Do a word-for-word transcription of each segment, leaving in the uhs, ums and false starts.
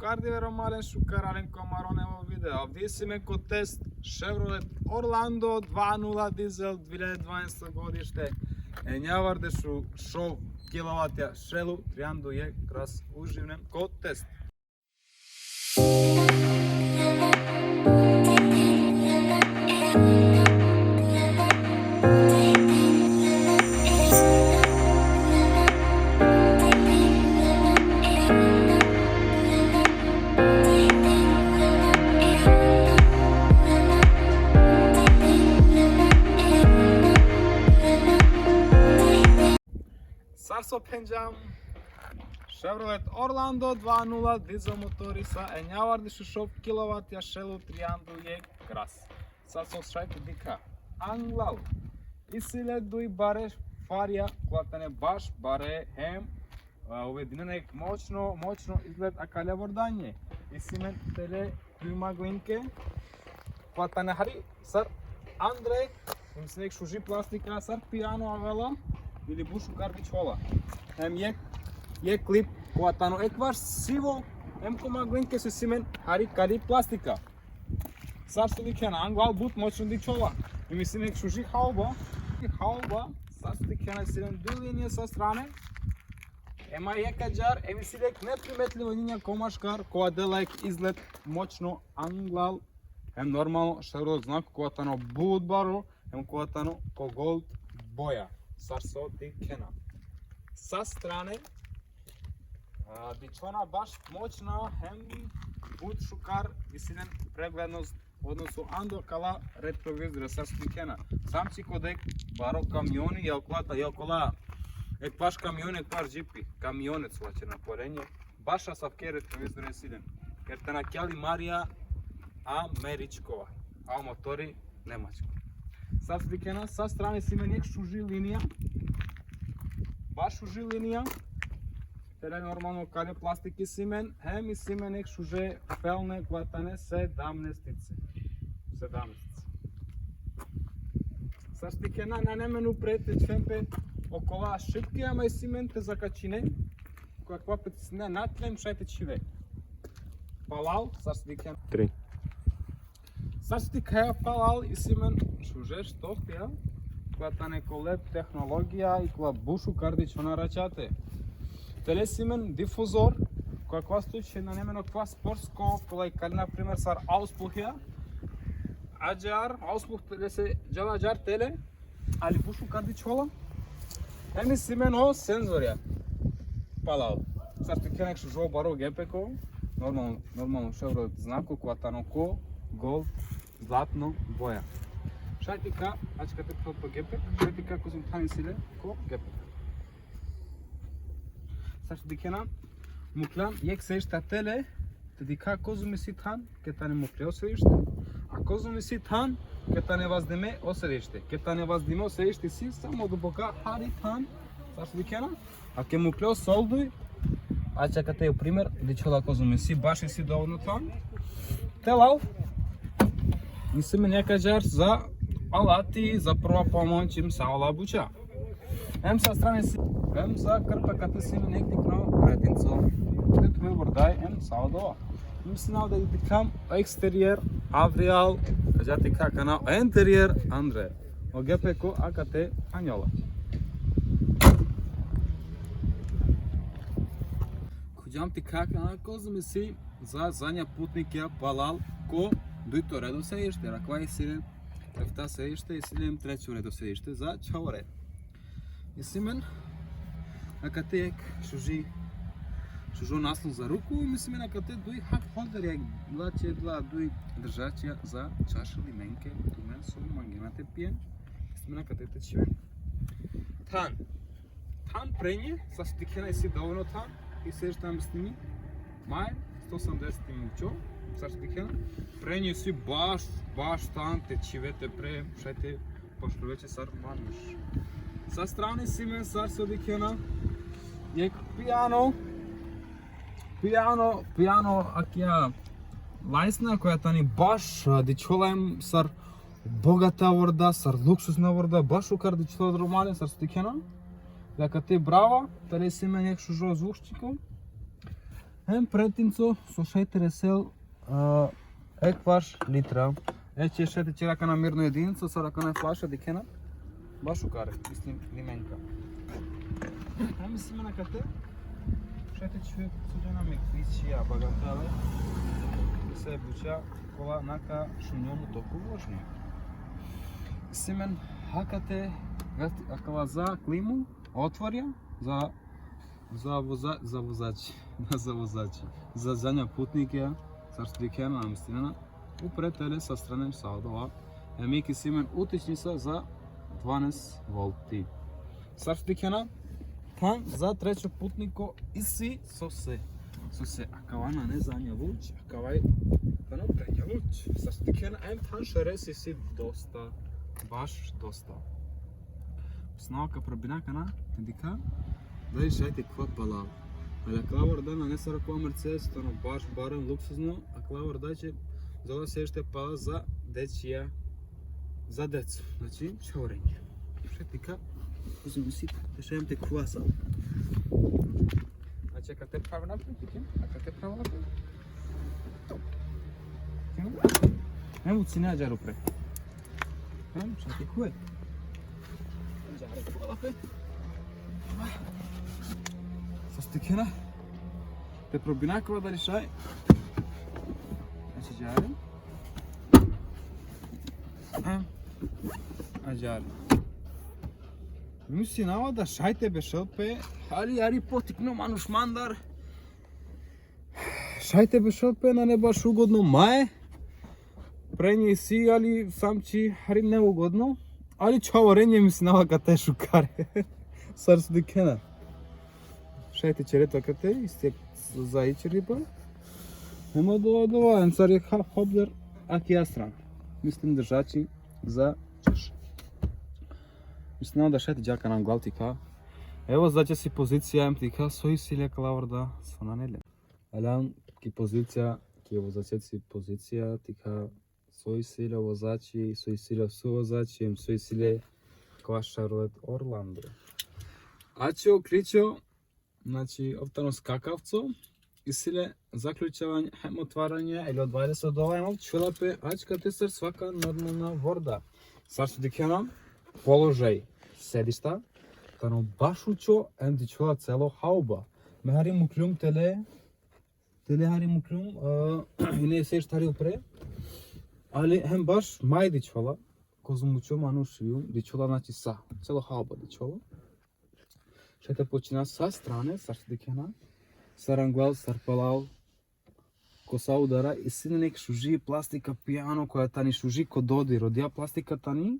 Ardi vero malen šukar alen ko amaro nevo video. Avdi isi amen ko test Chevrolet Orlando dva nula dizel dve hiljade dvanaesto godište. Enjavardeš u šov kilovatja šelu, trianda u jekh gras, uživinen ko test. Sar so phenđam, Chevrolet Orlando dva nula dizel motori sa enjavardeš u šov kilovatja šelu, trianda u jekh gras. Sar so šaj te dikha. Anglal. Isi le duj bare farja, kola tane baš bare hem, a, uvedinena jekh moćno, moćno izgled akale vordanje. Isi amen tele duj maglinke, kola tane hari sar andre, em isi jekh šuži plastika, sar piano avela, ili but šukar dičhola. Em jekh, jekh klip, kola tano ekvaš sivo, em ko maglinke so isi amen hari kali plastika. Sar so dikhena, anglal but moćno dičhola. Em isi amen jekh šuži hauba, hauba, sar so dikhena, isi amen duj linija sa strane. Ema jekh ađar, em isi jekh neprimetljivo linija ko maškar, kova dela jekh izgled moćno anglal. Em normalno, Chevrolet znako, kova tano but baro, em kova tano ko gold boja. Sar so dikhena. Sa strane, a, dičhona baš moćna, hem but šukar, isi len preglednost, odnosno ando kala retrovizore, sar so dikhena. Sam si ko dek baro kamioni, ja okola, ja okola, ekvaš kamioni, ekvaš džipi, kamionec vaćerena porenje, baš asavke retrovizore isi len. Ker tane akjali marija američkova, a motori nemačko. Sar so dikhena, sa strane isi amen jekh šuži linija, baš šuži linija, tele normalno kale plastiki isi amen, hem isi amen jekh šuže felne, kola tane sedamnaestice. Sedamnaestice. Sar so dikhena, nane amen upre te čhiven pe okola šipke, ama isi amen te zakačine, kola, kola pritisnine natle, šaj te čhive. Palal, sar so dikhena. Tri. Sar so dikhaja, palal isi amen šuže štopija, kola tane ko led tehnologija i kola but šukar dičhona račate. Tele isi amen difuzor, ko akava slučaj nane amen okova sportsko, kola i kali, na primer, sar auspuhja. Ađar, auspuh tele se džala ađar tele, ali but šukar dičhola. Hem isi amen o senzorja. Palal. Sar so dikhena, jekh šužo baro gepeko. Normalno, normalno Chevrolet znako, kova tano ko gold, zlatno boja. Šaj te dikha, ačka te phel po gepek, šaj te dikha kozom than isi le ko gepek. Sar so dikhena, mukljam jekh sedište tele, te dikha kozom isi than, ked tane mukle o sedište, a kozom isi than, ked tane vazdime o sedište. Ked tane vazdime o sedište isi samo duboka hari than, sar so dikhena, a ked mukle o solduj, ača kate primer, dičhola kozom isi, baš isi dovoljno than. Te lal, isi amen jekh ađar za alati, za prva pomoć, em sa ola buća. Em sa strane isi, em za krpa kate isi amen jekh tikno pretinco. Te tuve vordaj, em sa odova. Mislim da dikhljam eksterijer, avrijal, ađa te dikha akana, enterijer andre. O gepeko akate hanjola. Khuđam te dikha akana kozom isi za zadnja putnikja palal ko dujto redo sedište, akava isi le efta sedište, isi le trećo redo sedište za čhavore. Isi amen akate jekh šuži, šužo naslon za ruku, isi amen akate duj cup holderja, znači, dela duj držačija za čaša ili menke, tumen so mangena te pijen, isi amen akate te čhiven. Than. Than prenje, sar so dikhena, isi dovoljno than, i sedište namestimi, maj, sto osamdeset i mučo, sar so dikhena, prenje isi baš, baš than, te čhive te pre, šaj te pošlove će sar manuš. Sa strane isi amen, sar so dikhena, jekh piano, piano, piano, akija lajsna, koja tani baš, a, dičhola em sar bogata vorda, sar luksuzna vorda, baš šukar dičhola, romane, sar so dikhena. Akate brava, tele isi amen jekh šužo zvučniko. Hem pretinco so šaj te resel, a, ekvaš litra. E, će šaj te ćera akana mirno jedinco, sar akana flaša dikhena. Baš šukare, mislim, limenka. Hem si mena kate, šaj te čuje so džana me kvičija, bagatele. Sa buća kola na ka šunjon u toku vožnje. Si men hakate, akava za klimu, otvorja, za, za voza-, za vozači, na za vozači, za zadnja putnike, sar so dikhena, namestinena, upre tele sa strane sa odova. Hem isi men utičnica za dvanaest volti. Sar so dikhena, than za trećo putniko isi sose. Sose, akava nane zadnja luč, akava i tano prednja luč. Sar so dikhena, em than šeres isi dosta, baš dosta. Snao ka probina akana, te dikha, dali šaj te khuva palav. Ali akala vorda nane sar akava Mercedes, tano baš barem luksuzno, akala vorda će za ova sedište palav za dečija, za decu, znači, čhavorenje. Šaj te dikha, uzmem si, te šaj te khuva sa. Znači, akate pravna pe, dikhim, akate pravna pe. Hem ucine ađar upre. Hem, šaj te khuve. Ađar upre. Sar so dikhena. Te probina kova dali šaj. Znači, ađar. Hem, ađar. Mislinava da šaj te bešel pe, ali, ali potikno manuš mandar. Šaj te bešel pe, nane baš ugodno, mae. Prednje isi, ali sam či harim neugodno. Ali čhavorenje mislinava kate šukare. Sar so dikhena. Šaj te ćere to kate, isi za ičeripa. Hem odova, odova, em sar je hap hobder, akija strana. Mislim, držači za čaša. Mislinava da šaj te dža akana anglal te dikha. Evo, znači, si pozicija, em te dikha, so isi le akala vorda, so nane le. Aljam ki pozicija, ki vozačesi pozicija, te dikha so isi le vozači, so isi le suvozači, em so isi le akava Chevrolet Orlando. Ačo ključo, znači, ov tano skakavco, isi le zaključavanje, hem otvaranje, ili odvajanje so dova, em ov čhula pe, ač kate sar svaka normalna vorda. Sar so dikhena, položaj sedišta, tano baš učo, em dičhula celo hauba. Me hari mukljum tele, tele hari mukljum, e, ine seš tari upre. Ali hem baš maj dičhola, kozom mučo manuš jum, dičhola, znači, sa, celo hauba dičhola. Šaj te počina sa strane, sar so dikhena, sar anglal, sar palal, ko sa udara, isi nek šuži plastika piano, koja tani šuži ko dodir, odija plastika tani,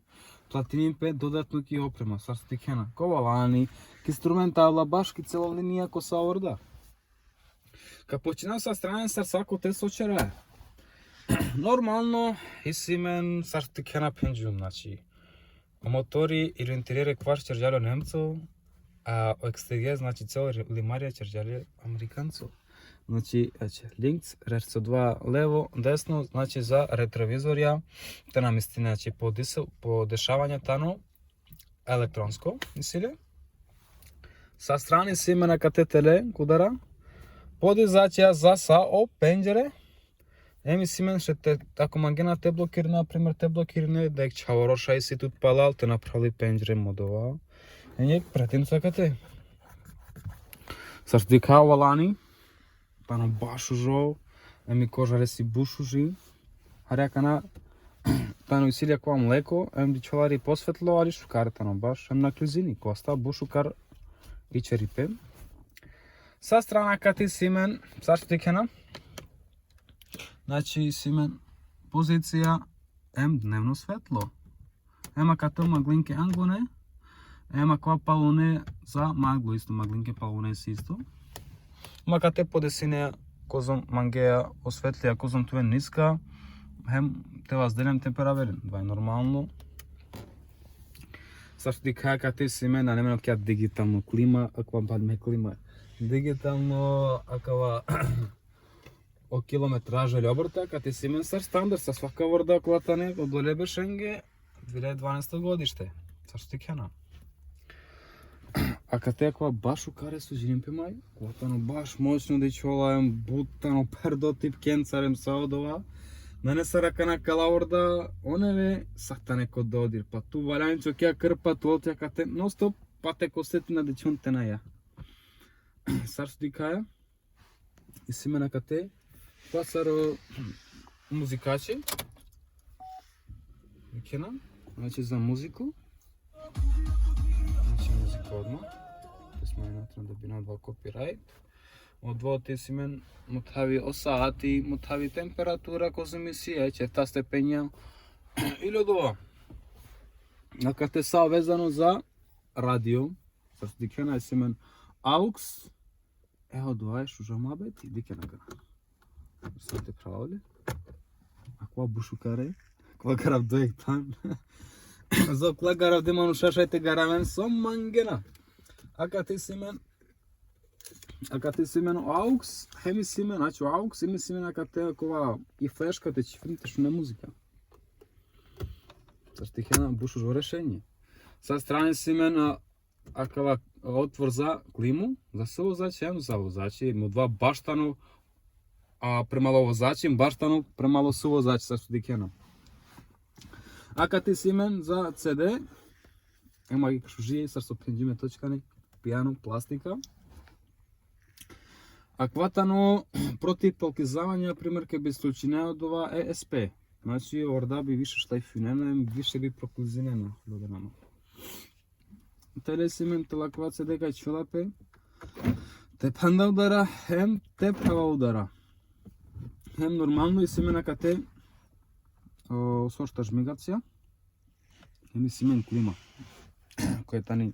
platini pe dodatno ki oprema, sar so dikhena, ko valani, ki instrumentala, baš ki cela linija ko sa vorda. Ka počina sa strane, sar svako te so ćera. Normalno, isi men, sar so dikhena, pendžum, znači, o motori ili interiere kvaš ćerđa le o Nemco, a o eksterier, znači, celo limarja ćerđa le Amerikanco. Znači, znači, links, rechts, dva, levo, desno, znači, za retrovizorja, te namestini, znači, po dis-, po dešavanja tano elektronsko, isi le. Sa strane isi men akate tele, ko udara, podizačija za sa o pendžere, em isi men šaj te, ako mangena te blokirine, na primer te blokirine, da jek čhavoro šaj isi tut palal, te na phravli pendžere mo dova. Em jek pretinco akate. Sar so dikha, valani, tano baš užo, em i koža lesi but šuži. Hari akana, tano isi le akava mleko, em dičhola hari posvetlo, ali šukar tano baš, em na klizini, kosta but šukar ičeri pe. Sa strana kate isi men, sar so dikhena, znači, isi men pozicija, em dnevno svetlo. Em akate maglinke angone, em akava palune za maglo isto, maglinke palune si isto. Em akate podesine kozom mangea o svetlija, kozom tumen niska, hem te vazdel em te peraveren, dova i normalno. Sar so dikha, kate isi men, nane men akija digitalno klima, akava balme klima. Digitalno, akava o kilometraža ili obrta, kate isi men sar standard, sa svaka vorda kola tane odole bešenge, dve hiljade dvanaesto godište. Sar so dikhena. Akate akava baš šukare sviđini pe maj, kova tano baš moćno dičhola, em but tano perdo tipkencar em sa odova. Nane sar akana kala vorda, one ve sa tane ko dodir, pa tu valjani čokija krpa, tu oti akate, non stop, pa te kosetina dičhon te na ja. Sar so dikhaja, isi amen akate, pa sar o muzikači. Dikhena, znači za muziku. Znači muzika odma. Te smanjina tran da bi na odova copyright. Odova te isi amen mothavi o saati, mothavi temperatura, kozom isi, e, efta stepenja. Ili odova. Akate sa vezano za radio. Sar so dikhena, isi amen aux. Evo, odova e šuža muhabeti, dikhena akana. Sar te phravole. Akava but šukare. Akava garavdo jekh than. Za okola garavde manuša šaj te garaven so mangena. Akate isi amen, akate isi amen aux, hem isi amen, znači aux, hem isi amen akate akava i fleška te čhiven te šune muzika. Sar so dikhena, but šužo rešenje. Sa strane isi amen, a, akava otvor za klimu, za suvozači, em za vozači, em odova baš tano, a, premalo vozači, em baš tano premalo suvozači, sar so dikhena. Akate isi amen za C D, em agi šuži, sar so phenđime točkani, pijano, plastika. Akava tano protiv polkizavanja, primer, ke bi isključinea odova E S P. Znači, orda bi više šlajfinena, em više bi proklizinena, ljude nama. Tele isi amen, tele akava C D kaj čhivela pe te phanda udara, hem te phrava udara. Hem normalno isi amen akate, o, sošta žmigacija. Hem isi amen klima. Koja tani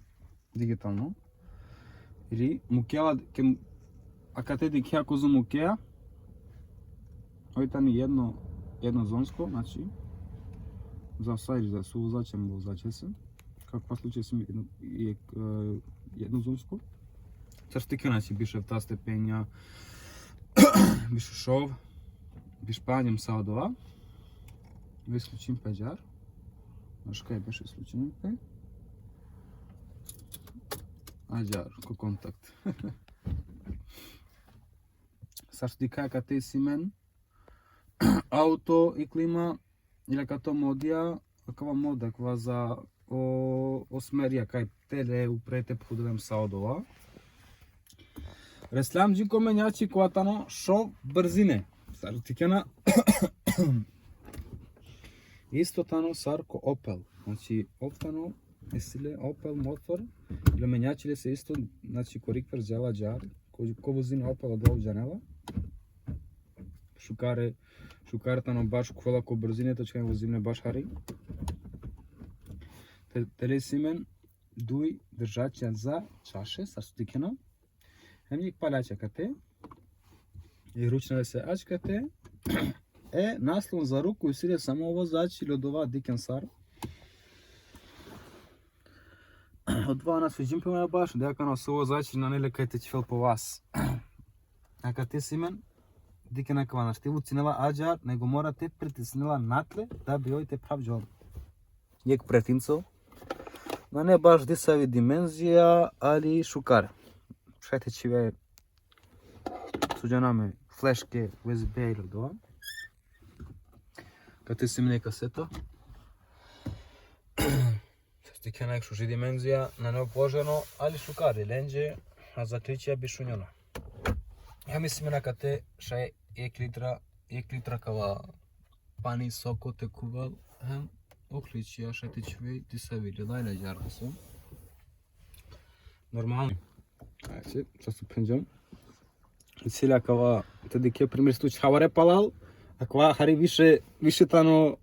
digitalno. Ili mukela, ke, akate dikhea kozom mukea. Oj tani jedno, jednozonsko, znači, za sa ili za suvozače, vozače se. Kakva slučaj isi amen jedno, je, e, jednozonsko. Sar so dikhena, znači, biš efta stepenja, biš šov, biš panj em sa odova. Ve isključim pe ađar. Znaš kaj, biš isključim pe. Ađar, ko kontakt. Sar so dikhaja, akate isi amen auto i klima, ili akato modija, akava moda, akava za o, o smerija, kaj tele upre te phudel em sa odova. Reslam dži ko menjači, kova tano šov brzine. Sar so dikhena. Isto tano sar ko Opel. Znači, ov tano, isi le Opel motor, ili menjači lese isto, znači, ko rikverc džala ađar, ko, ko vozini Opel, odova džanela. Šukare, šukare tano baš, kola ko brzine, točka, vozime baš hari. Te, tele isi amen duj držača za čaše, sar so dikhena. Hem jekh paljača akate. I ručna lese ač akate. E, naslon za ruku isi le samo vozači, ili odova dikhen sar. Odova na sviđini pe maj baš, deka na suvozači nane le kaj te čhivel po vas. Akate isi amen, dikhen akava, našti vucinela ađar, nego mora te pritisnela natle, da bi oj te phrav džol. Jekh pretinco. Nane baš disavi dimenzija, ali šukar. Šaj te čhive, so džanav me, fleške, U S B ili odova. Akate isi amen jekh kaseta. Sar so dikhena, jekh šuži dimenzija, nane poželjno, ali šukar, lenđe, a za kličija bi šunjona. Ja mislim, na akate šaj jekh litra, jekh litra kava pani, soko te khuvel, hem o kličija šaj te čhive disavi le, laj le ađar so. Normalno. Znači, sar so phenđam. Isi le akava, te dikhe, primer, isto čhavore palal, akava hari više, više tano,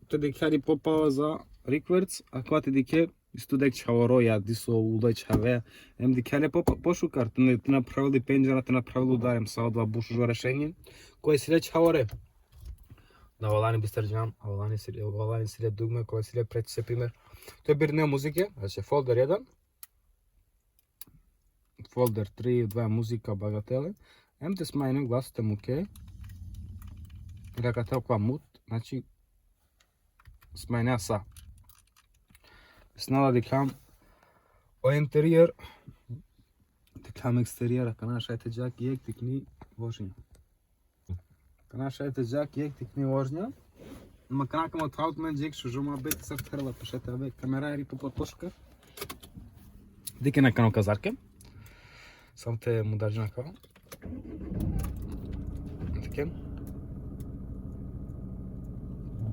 te dikhe hari popala za rikverc, akava te dikhe isto dek čhavoro, ja, diso ulo čhave, em dikhe le po, pošukar, te na, te na phravil pendžara, te na phravil udar, em sa odova but šužo rešenje, kova isi le čhavore. Na valani bistar džam, a valani isi le, valani isi le dugme, kova isi le pred se, primer. Te birine muzike, znači, folder jedan, folder tri, odova muzika, bagatele. Em te smanjine glaso te muke. Ili akate okova mute, znači, smanjine sa. Snala dikham O interior, te klam eksterior, akana šaj te dža ki jekh tikni vožnja. Akana šaj te dža ki jekh tikni vožnja. Ma akana ka mothav tumen jekh šužo muhabeti sar therela, pa šaj te ave kamera eri po potoškar. Dikhen akana o kazarke. Samo te mudar džana kao. Dikhen.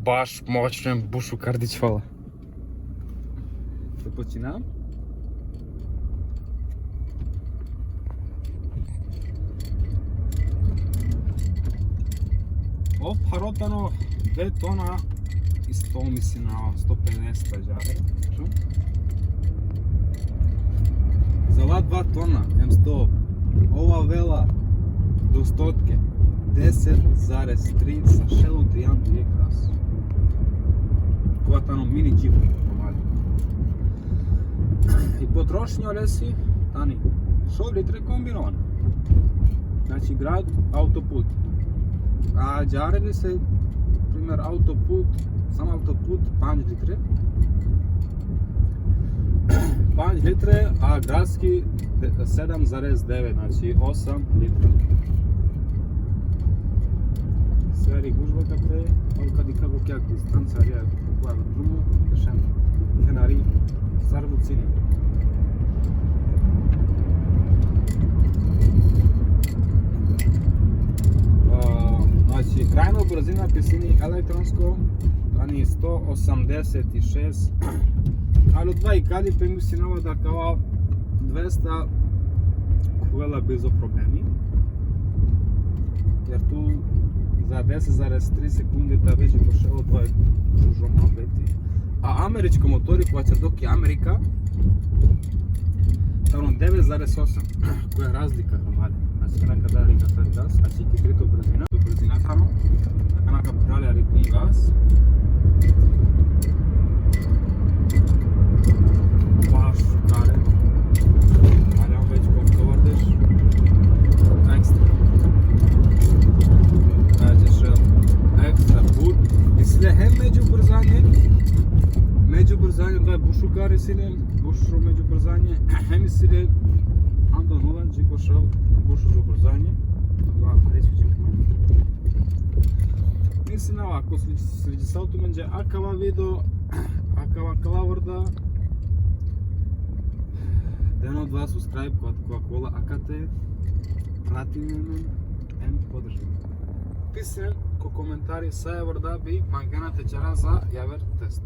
Baš moćno, em bušukar dičhola. Te počina. O pharo tano dve tona i sto, mislim, na sto pedeset ađahar. Za la dva tona, em sto, ov avela do stotke, deset zarez tri sa šel u trianda jekh gras. Kova tano mini džip, normalno. I potrošnja olesi tani šov litre kombinovano. Znači, grad, autoput. A ađahar lese, primer, autoput, samo autoput, pandž litre. Pandž litre, a gradski de-, sedam zarez devet, znači osam litre. Sar i gužva kate, ali kad i kako kjak distanca, ja, koja drumo, dešen, kenari, sar vucini. A, znači, krajno brzina pisini elektronsko, tani sto osamdeset i šest, ali odova i kadi pe misinava da kava dvesta khuvela bezo problemi. Jer tu za deset zarez tri sekunde ta već pošel odova šužo muhabeti. A američko motori, kova čerdo ki Amerika, tano devet zarez osam, koja je razlika, normalno. Znači, akana ka da ri katar gas, znači, ki trito brzina, brzina tano, akana ka phrali ri pun gas. Baš šukare. Ali on već ko sto vardeš. Ekstra. Znači, šel ekstra but. Isi le hem međubrzanje, međubrzanje, da je bušukar isi le, bušro međubrzanje, hem isi le ando nula, dži ko šel bušro ubrzanje. Da, hari su džim. Mislim, ako sviđi, sviđisal tumenđe akava video, akava, akala vorda, den odova subscribe, kova, kova kola akate, pratinen amen, em podržinen. Pisen ko komentari save vorda bi mangena te ćera za javer test.